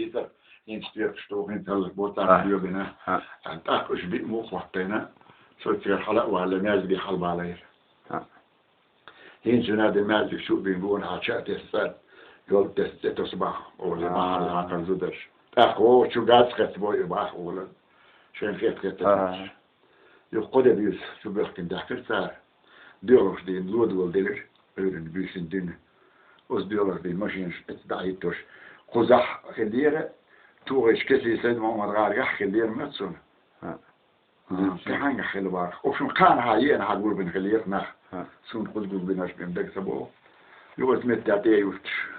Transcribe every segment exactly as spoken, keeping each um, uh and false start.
Иза, хӀинца четверг ду, хӀинца хӀаллак бу царна Ага. йоьбина. Ага. ТӀаккха уьш биъ мух хӀоттийна, со цигара хьала а валла, маьждиге хьалбалийра. Ага. ХӀинца вина де маьждиг чу а бина, гонахьа ча а тесса, йолу тесса цӀе тосу баха, олий, Ага. бахьана хьакхар зударш. ТӀаккха вогӀучу газ хетта бой баха олан. Шайн хетта-хетта Ага. тесса. Юха кхо де буьйса чу бехкина даьхкира цара. Доьлхуш дийна лодавала делира, Ӏуьйранна буьйсанна дуьйна. Оцу доьлхуш дийна машинаш эцна дӀахӀиттош. Кхузахь хиллера, тохийчу кесий Сайд-Мохьмад-гӀаргахь хиллера моьтту суна. ХӀаъ. ХӀаъ, кхин хьаьнгахь хилла вара. В общем, кхаанахьа еанахьа гулбина хиллера нах. ХӀаъ. Суна кхуза гулбинарш бен дага ца боху. Юха оцу метта тӀе а юьттуш.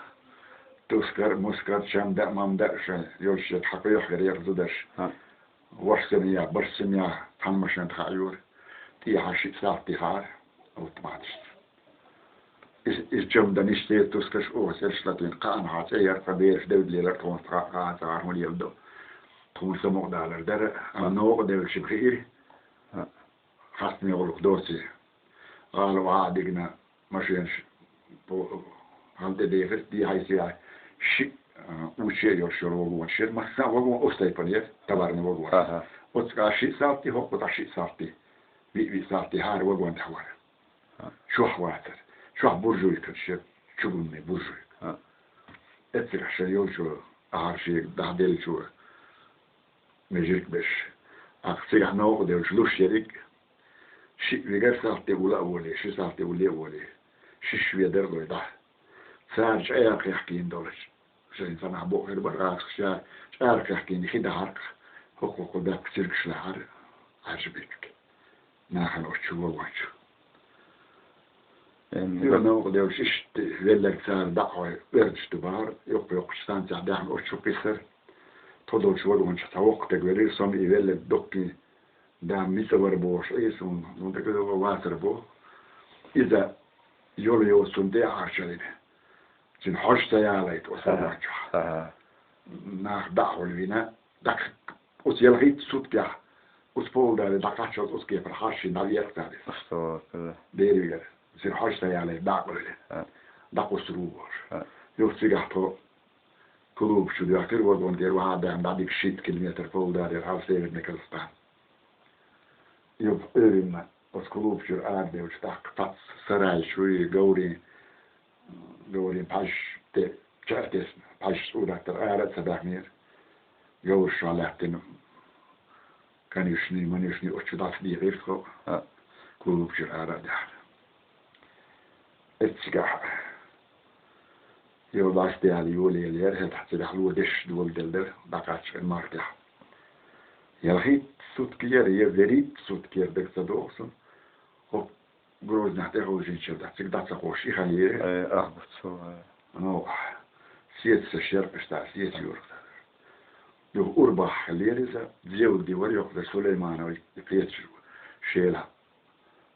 Тускар а, мускар а, чамда а, мамда а шайн йолчу шега хьакхоьхьура яра зударш. ХӀаъ. ВорхӀ семья, бархӀ семья, цхьана машен тӀе хаайора. ТӀехьа шиъ салт тӀехьара, автоматашца. Иза, иза чамдан иштта тускаш оха селш латийна, кхаанахьа цӀе яра, цхьа бераш девда лелара тхуна, тхо кхана цхьа хӀума леладо. Тхуна самукъадалар дара, амма новкъа девлча хиира. Хастаме гӀуллакх доций. ГӀала охьа а дигна, машенаш по-, хьан тӀе дехира, дехьа-сехьа шиъ, а, уче йолуш йолу вагонаш яра. Массо а вагон оцу тайпана яра, товарный вагон. Ага. Оцу цкъа шиъ салти, хӀокху цкъа шиъ салти. Виъ-виъ салти хӀара вагон тӀехь вара. А. Чохь вацара. Чохь буржуйкаш яра, чугунный буржуйка. А. Эццигахь шайн йолчо ахьара шега дӀахьаделлачо. Межирг беш. Ахь цигахь новкъа девлча луш ерриг, шиъ вигар салти ула а волий, ши салти уле а волий, шиш ведар а лой дӀа. Цара чӀара кхехкийна долуш, шайн цхьанхьа бохур бара гӀазкхаша, чӀара кхехкийна хи дахьаркх, хӀокху-хӀокху баьпка циргаш лахьара, Ӏаьржа битка. Нахана оцу чу вогӀучу. Эм, Юха новкъа девлча иштта велларг цара дӀа а хьой, оьрдаш ду бахара, йоккха-йоккхачу станцехь даьхна оцу чу кхиссара. Тхо долчу вагончохь цхьа воккха стаг велира, со-м и велларг доккхий, да, мица вара бохуш, Ӏийса, хӀунда, хӀунда вацара боху. Иза йола йоцу цунна тӀе а Ӏарчаллина. Цуьнан хьожа ца ялайта оцу Ага. вагончохь. Ага. Нах дӀа а хьулвина, дӀакх-, оцу ялхитта суткехь, оцу полудале дӀакхаччалц оцу кепара хьарчийна дӀавеара цара иза. Астагфирулла. Дера вигара. Цуьнан хьожа ца ялайта дӀа а къевлина. А. ДӀакхуссур ву бохуш. А. Юха цигахь тхо клуб чу доьхкира, вагон тӀера охьа а даьхна, дӀадигна шийтта километр полудалера хьала Северный Казахстан. Юха Ӏуьйранна оцу клуб чуьра арадевлча тӀаккха цхьацца сарай чуй, говрийн, говрийн пхьаьжаш тӀе ча а тесна, пхьаьжаш цӀа даттар ара а ца баьхнера. Говраш чохь лаьттина конюшни, манюшни оцу чу дӀасадийкъира тхо, А. клуб чуьра ара а даьхна. Эццигахь йолу дӀасадаьлла йолаеллера, хӀетахь цигахь ло дешаш доладелла дара, дӀакхаччалц мартехь. Ялхитта сутка яра, я веритта сутка яра, дага ца догӀу суна. ХӀокху Грознехь тӀехуьлучу дийнахь цига дӀа ца кхочуш и хан йира. Э, ах, бу цо, э. Ну, сеца са шеркъаш цара, сеца йора цара. Юха урбахь хиллера иза, Зевди вара йоккха, Сулеймановн кхеташ шела.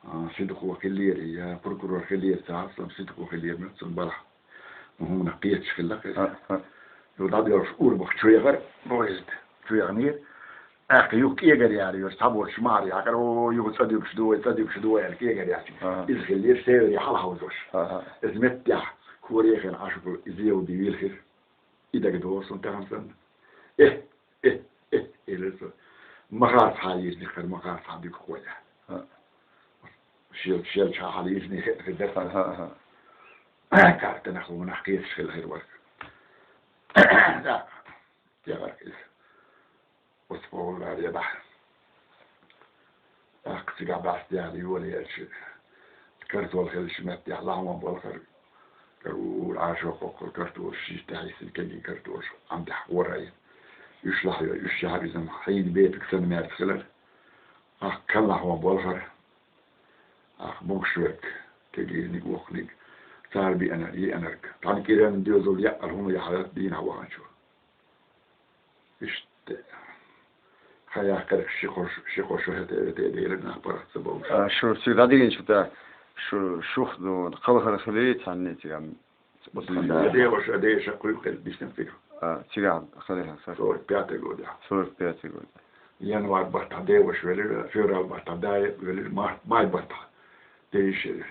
А, сидхо хиллера, я прокурор хиллера цхьа, сан сидхо хиллера, мел цунна балахь. Ну, хӀуманах кхеташ хилла иза. А, а. Юха дӀадоьлхуш урбах чу яхара, поезд чу яханера. Аьхка юха кӀегар яьлла йора, цхьаболчу ма хьара яккхара, о, юха цӀа дуьгуш ду вай, цӀа дуьгуш ду вай аьлла кӀегар яьлча. Ага. Иза хиллера Севери хьалхьовзош. Ага. Иза меттехь, кора яхана Ӏаш ву, иза Зевди вилхира. И дага догӀу суна тахана санна. Э, э, э, элира со. Махарца хьан йирзина хир, махарца хьан дуьгу кхоя. Ага. Шел, шел чхьа хьан йирзина хир дара. Ага, ага. Картанах ву нах кхеташ хилла хир вара. Да. ТегӀарг иза. Оцу полудале дӀа. ТӀаккха цигахь дӀасадаьлла йолаелча, картол хиллачу меттехь лахьон болхара, карур Ӏашо кхоккхур картолаш, шийтта хьийсина кегий картолаш, Ӏам тӀехь гӀора а йина. Уьш лахьайой, уьш яхьар иза-м хьийна бепиг санна маьрца хилар. Ахь кан лахьон болхара. Ахь бугуш верг, кегийниг, воккханиг, цара биъна, еанарг. Тхьана кӀиранна доьзал яъал хӀума яхьарат дийнахь ваханчо. Иштта. Хьан яккхарх ши-кхо ш-, ши-кхо шо хӀета а, вета а делира нах паргӀат ца бовлуш. А, шу цига дӀадигинчу тӀа, шу, шух, ну, кхалхар хилий цхьанне цигахь? Деваша, деша кхуьйкхира дисна цига. А, цигахь хилира сан. Сорок пятый годехь. Сорок пятый год. Январь баттахь деваша велира, февраль баттахь да велира, март, май баттахь деша велира.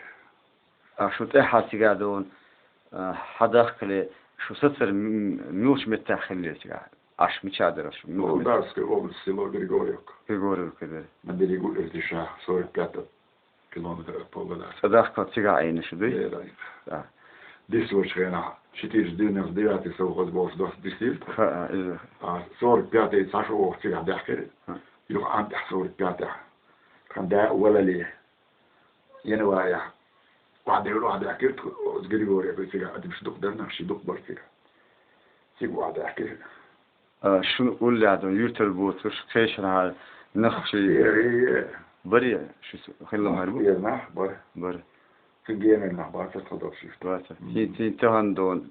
А шу тӀаьхьа цигахь дуна, а, хьан дахкале, Шу сацар м-, муьлхача меттехь хиллача, Ӏаш мичахь дара шу? Муьлхача меттехь? Волгоградская область, село Григорьевка. Григорьевка дара. На берегу Иртыша, сорок пятый километр от Павлодара. ЦӀа дахкал цигахь Ӏийна шу, дуй? Э, да. Да. Дисочу хенахь, четыреста девяносто девятый совхоз бохуш дош дисийра. Ха, а, иза. А сорок пятый цхьа шу оха цигахь даьхкира. Ха. Юха Ӏам тӀехь сорок пятый. Тхан да а валале. Январехь. Охьадевлла, охьадаьхкира тхо, оцу Григорьевка цигахь адамаш дукха дара, нах ши дукха бара цигахь. Цига охьадаьхкира. А, шуна уллехь ду, юьртара боцурш, кхечанхьара нах чи... Э, э, э. Барий, шу хилла хӀара бу? Э, нах бара. Бара. Цу генара нах бацара тхо долуш иштта. Бацара. Мгм. Ци-, ци тахана ду,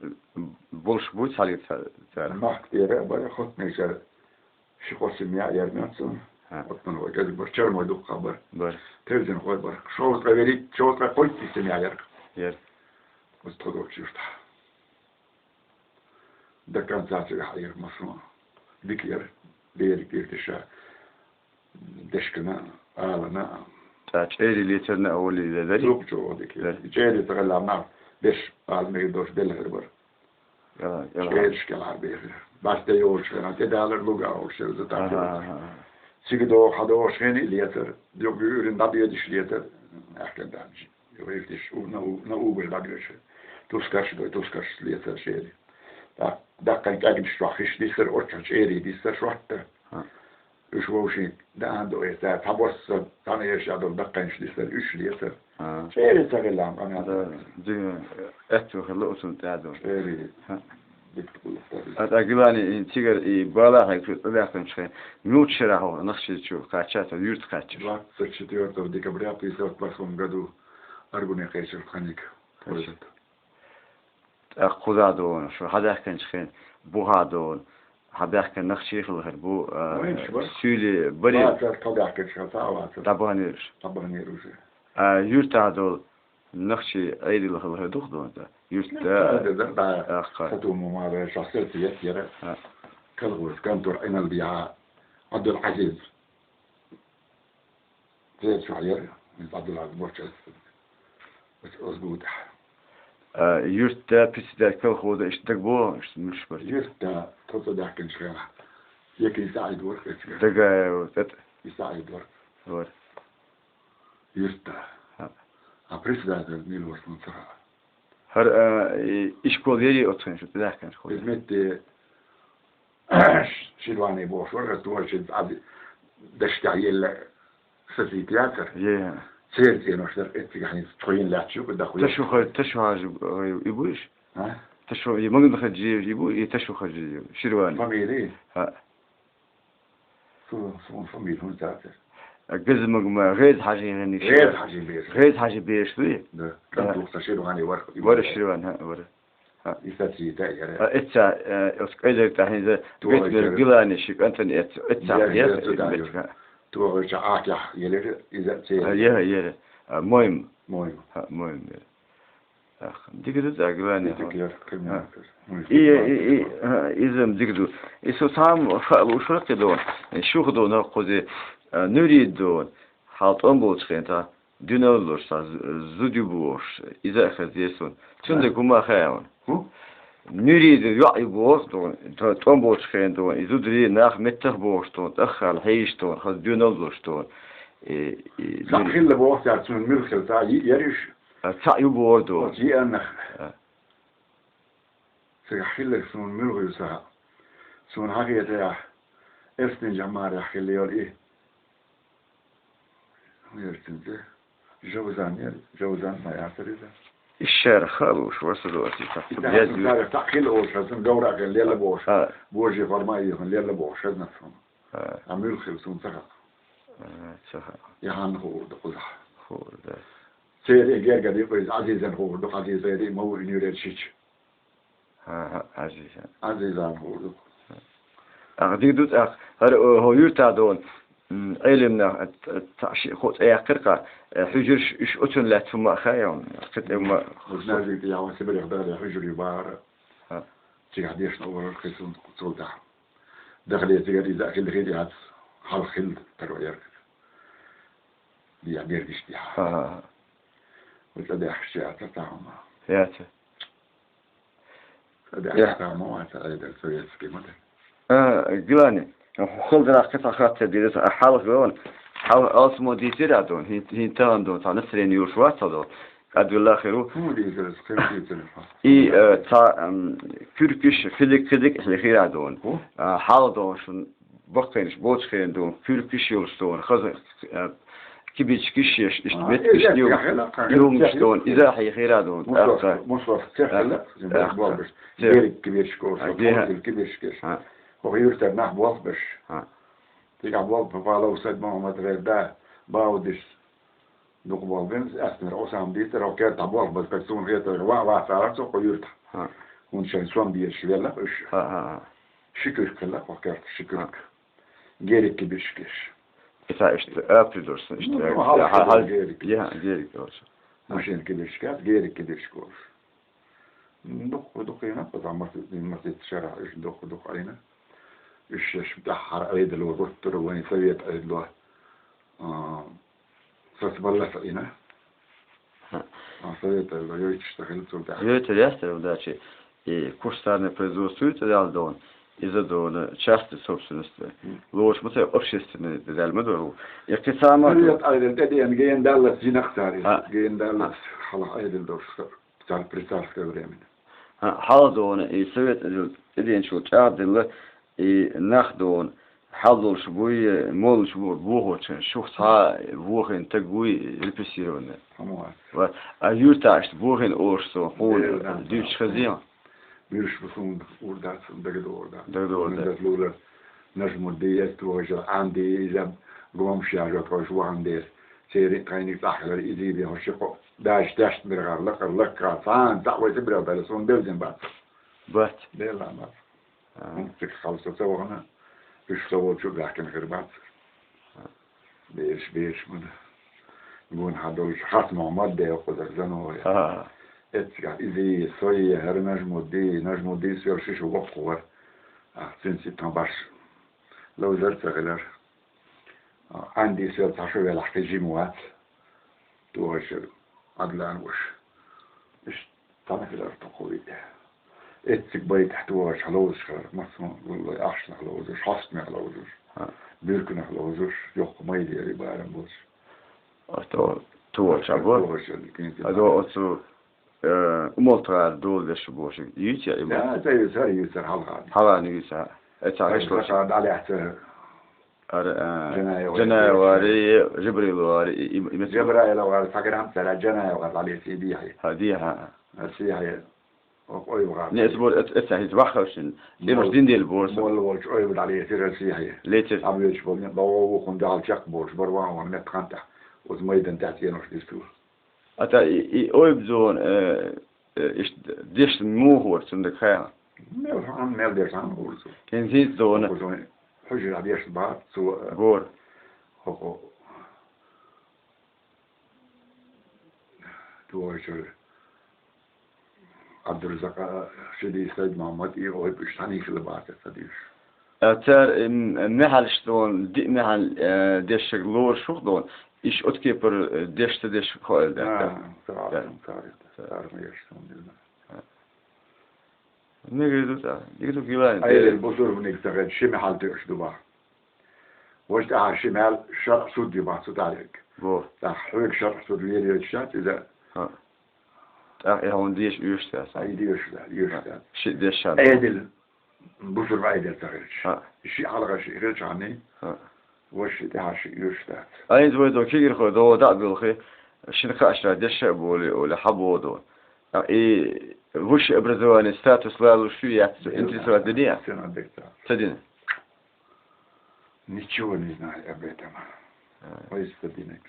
болуш буй цхьаллиг ца-, цара? Нах тӀера а бара, хоттанаш а ши-кхо семья а яьрна цунна. Ха. Оттанхой кӀезиг бара, чармой дуккха бара. Бара. Тевзанхой бара. Шовзткъе верриг, шовзткъе кхойтта семья яьрна. Яьрна. Оцу тхо долчу юьртахь. До конца цигахь Ӏийра массо а. Дика яра. Берриг дийртиша. Дешкана, алана. ТӀаккха чӀерий лецарна а олий, дарий? Зукъ чӀогӀа дика яра. Дарий. И чӀерий ца хилла нах, деш, ала мегар долуш делла хир бара. Яла, яла. ЧӀераш кӀелхьарбехира. Бас де йолчу хенахь, тӀедалар луга а олуш, шел за так. Ага, ага, ага. Цига догӀу, хьан догӀуш хенахь а лецар. Юха юьйрина дӀабедаш лецар. Аьхкан дамчи. Юха иртиш, у-, на у-, на убар дӀабоьдуш. Тускарш дой, тускарш лецар шерий. ТӀаккха даккхайн кӀагнаш чохь хиш дисар, оццахь чӀерий дисар шортта. Ха. Уьш вовшийн даан до эца, цхьабосса, цхьана эша долу даккхайнаш дисар, уьш лецар. А. ЧӀерий ца хилла, къамел. Да, дина, эццо хилла оцунна тӀаьхьа долу. ЧӀерий. Ха. Дика тӀулгаш. А тӀаккха Гилани, и цигара, и балахь хьайга шу тӀебаьхкинчу хен, муьлхачу шарахь ву Нохчийчу кхачча, ца юьрта кхаччаш? Двадцать четвёртого декабря пятьдесят восьмом году Аргуне кхечира тханиг. Кхечира. ТӀаккха кхузахь ду вон, шу хьан даьхкинчу хен, бухахь ду вон, хьан баьхкина нах чехала хир бу, а, вайнаш бара. Суьйле баре. Вацар, тхо даьхкинчу хен, ца а вацар. ДӀабаханера уьш? ДӀабаханера уьш. А, юьртахь долу нах чи Ӏедал хала хир ду-кх ду вон, ца? Юьрта, юьрта да, да, да. Аккха. Сатума мара, шахсар тиет яра. А. Колхоз, контор, Ӏиналбиха, Ӏабдул-Ӏазиз. Церан чохь яра, иза Ӏабдулла бохучу ас, ас, ас гуш ду. А, юьртда, председатель колхоза, иштта дагабогӀу, иштта муьлш бара? Юьртда, тхо цӀа даьхкинчу хенахь. Якин СаӀид вара эцигара. Дагаев, тӀе-, и СаӀид вара. Вара. Юьртда. Ха. А председатель мила вара, суна ца хаьа. ХӀара, а, и, и школа яри оцу хенахь шу тӀедаьхкинчу хенахь? Иза метте Ширвани бохуш вара, аса дожин аз дашкахь елла сацийта яцара. Е. Церан цӀенош дара, эццигахь хӀинца тхо йина лаьтташ ю, даха ю. Ташуха-, Ташухажи, ой, и бу уьш? А? Ташу-, и Магомедхаджиев и бу, и Ташухажиев, Ширвани. Фамилия? ХӀаъ. Су-, суна фамилия хӀунда цацара? Газмагма, ГӀеза-Хьажин гӀирниг. ГӀеза-Хьажин бераш. ГӀеза-Хьажин бераш дуй? Да. ХӀаъ. КӀантух ца Ширвани вара. Вара Ширвани, хӀаъ, вара. ХӀаъ. И сацийта яра. А, эццахь, э, оцу кӀайдерг тӀехь хӀинца Тохача Гетмер Гилани ши кӀантана эццахь, эццахь, яра, эццахь, яра, эццахь. Тохача Ӏакехь елира иза церан. А, яра, яра. А, Мойм. Мойм. ХӀаъ, Мойм яра. Ах, дика ду цӀа Гилани. Дика яра, хӀаъ. Кхин а. И, и, и, а, иза-м дика ду. И со цхьа-м хаа лууш вара кхидолу. Шух долу нах кхуза, а, нуьрид долу. Хьал тӀом болчу хенахь, дуьнал луш цхьа з-, зуда ю бохуш, иза а хеза деза суна. Цуьнан дерг хӀума хаьа вайн. ХӀу? Нуьрида йоӀ ю боху суна, тӀом болчу хенахь дуьйна, и зударий нах меттах бохуш дуьйна, тӀаххал хьийзаш дуьйна, хаза дуьнал луш дуьйна. И, и, цхьаъ нуьри- хилла боху цара, цуьнан муьлха хилла, цхьа йиъ яра уьш. А, цхьаъ ю боху дуьйна. Оцу йиъаннах. А. Цигахь хилларг суна муьлха ю ца хаьа. Суна хьан хетарехь, Эрсанин Жамарехь хилла йолу и. ХӀун яра цуьнан цӀе? Жавзан яра, Жавзан ма яцара иза. Ишшара хаа лууш вара со доцу, и цхьа. И цхьа хӀун цара цхьаъ хилла олуш хазна, говра а хилла лелла бохуш. А. Божий форма а йихна лелла бохуш хазна суна. А. А муьлха хилла суна ца хаьа. А, ца хаьа. И хьанна хуур ду кхузахь? Хуур ду. Церан гергара юкъа иза Ӏазизан хуур ду, Ӏазизера и ма ву и нуьрера шича. ХӀан, хӀан, Ӏазизан. Ӏазизан хуур ду. Ах, дика ду цӀаккха. ХӀара, о, хӀо юьртахь долу, м, Ӏелимнах, а, т-, т-, ши-, хӀо цӀе яьккхира-кх, э, хьуьжарш уьш оцунна лаьцна хӀума а хаьа хьуна? Кхин тӀе хӀума... Уьш назийта яхьа Сибрех дахале хьуьжар ю бахара. ХӀаъ. Цигахь дешна олура кхин цунна цул тӀаьхьа. Дахале цигара иза а хилла хир яц, хьалха хилла таро яра. Дехьа бердиш дехьа. ХӀаъ, хӀаъ, хӀаъ. Вай цӀа даьхкича яцара цхьа хӀума. Яцара. Да, я. Там, а, это, это советский модель. А, Гилани, хӀалха дӀахо цхьа хаттар дийр ас, а хьалха вон, хьалха алсамо дийцира дон, хӀин, хӀинца тахана дон, цхьа настроени йолуш вац хьо дон. КӀадвелла хир ву. ХӀун дийцира, хӀун дийцира? И, э, цхьа, м, куьркаш, хидиг, хидиг хьийхира дон. ХӀу? А, хьалха дон шун баккхийнаш боцу хенахь дон, куьркаш йолуш дон, хаза, э, кибичкаш еш, иштта, а, меттигаш, иза юхуш дон, иза хьийхира дон. Мусорг, тӀаккха, мусорг цех хилла, тӀаккха, болбуш, а, гериг кибичка олуш, а, кибичкаш. А. ХӀокху юьртара нах болх беш. А. Цигахь болх беш, Палов Сайд-Мухьаммад гӀерта, Баудис, дукха болх бина, Эстмер Ӏусама дийцира, хӀокху кертахь болх база, суна хетарехь, ван а вацара цо кху юьртахь. ХӀа. ХӀунда шайн сом безаш велларх уьш. ХӀа, хӀа, хӀа. Ши куьрка хилла кху керта, ши куьрка. ХӀа. Гериг кибичкаш. Иштта, иштта, апри долуш, иштта. Ну, ну, хьалха хьалха гериг. Я, гериг долуш. Машина кибичкаш, гериг кибичкаш. Дукха, дукха йина, кхузахь масех, масех шарахь уьш дукха, дукха Ӏийна. Уьш шаьш тӀаьххьара Ӏедало гуттара а вайн совет Ӏедало, а, соцбаллалц Ӏийна. Хьа. А, совет Ӏедало йойтуш ца хилла цул тӀаьхьа. Йойтур яц, тера удачи. И кустарный производство ю цӀе ял дон, иза дон, частная собственность. М. Лош ма ца общественный дезал ма дору. И кхин цхьа ма совет Ӏедал тӀедеана гена даллалц йина-кх цара иза. Хьа. Гена даллалц, хьа, хьалха Ӏедал долуш. Царна при царское время. А, хьалха дон, и совет тӀеденачул чӀагӀделла, и нах дон, хьал долуш буй, молуш бу, бохочун, шух цхьа вохийна таг вуй репрессированный. Ва, а юьртахь иштта бохийна олуш со, хьуна дуьйцуш хезий? Вуьйш бу суна, ур дац, дагадогӀур дац. ДагадогӀур дац. Нажмудди, эс тохажал Ӏанди, иза гомаш яжо тхойша вахана деза. Церан а тхайниг цӀахь хилар изий бен хӀо ши-кхо даьжа тешна биргӀар лакхара лаккара цхьана цхьаъ вай ца биргӀа баьлла, суна бевзина бац. Бац. Делла бац. А. ХӀунда цига хьалса ца вахана, уьш со волчу а баьхкина хир бац. А. Бераш, бераш мана. Гонахьа долуш Хьац-Мохьмад де кхузара заново. А. Эццигахь изий, сой, хӀара Нажмудди, Нажмудди соьл шиша воккха вара. А, цуьнца и тхан баш. Ловзар а ца хилар. Ӏанди соьл цхьа шо велахь, кхин жима вац. Тохачу Ӏадлан ваша. Иштта цхьаьна хилар тхо кху виъ. Эцциг байтахь тохачу ловзуш хилар. Массо а гуллой ахчанах ловзуш, хьостамех ловзуш, буьрканах ловзуш, йоккха майдера барам болуш. Ото тохача бу. Тохача кхин а. Ото оцу Э, умалтара доладеш бохуш, юьйцу я и ма? Да, ца юьйцу, ца юьйцу, хьалха. Хьалха юьйцу, хьа. Э, ца гӀишло. Хьалха дӀалаьцна. Ара, э, Джанаев вари, Джанаев вари, Жабраил вари, и, и, и, Жабраил вари, саграм цара, Джанаев вари, дӀалеций дехье. Хьа, дехье. Ара сехье. О, ой, вари. Не, эс бор, эс, эс, эс, ваххавшин. Молла, динаш дин дел бор. Молла волчу ой, дӀалеций, ара сехье. Леций. Абвечу бо, бо, ву хун дал чекх болуш, бар ван, ван, мет ханта. Оз майдан тӀе цӀенош дисту. Ата и, и ойбзон, э, э, иштта дешна муха вара цуьнан дага хаьа? Мел хьан, мел дешна хьан вара цо? ХӀинца хӀинца дона. Хьужа дешна бац цо, э, гора. ХӀокху. Тохачуьра. Абдурзакъа, Шиди, Сайд-Мохьмад, и ойба уьш цхьаьна хила бацара ца дуьйш. А цара, м, мехьалш дон, диъ мехьал, э, дешшаг лоруш хӀух дон, иш оцу кепара, э, деш ца деш хоуьйту. А, цара, цара, цара ма еш суна деза. Мегар ду цара, дика ду гилан. Айдер бусурваниг ца хед, ши мехьал тоьуш ду бах. Важа тӀаьхьа ши мел шарӀ суд ю бах цу тӀехь. Во. ТӀаккха хьоьга шарӀ суд лелойтуш яц иза. ТӀаккха и хьуна деша оьшуш дац. Ай, деша дац, оьшуш дац. Ши деша. Ӏедал, бусурба Ӏедал ца хилча. Ши хьалха ши хилча хьанний? Ваша ши тӀаьхьа ши оьшуш дац. Айнца вай до кигирхой догӀу дӀа а буьлхи, шина кхаъ ша деша а болий, олий, хьан богӀу до. И высшее образование, статус лалуш ю яц, интересовать дина яц? Ца дина. Ничего не знаю об этом. Вай ца дина.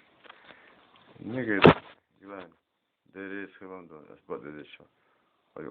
Мегар. Деррис хилан дон, ас бакъдерриш. Ой,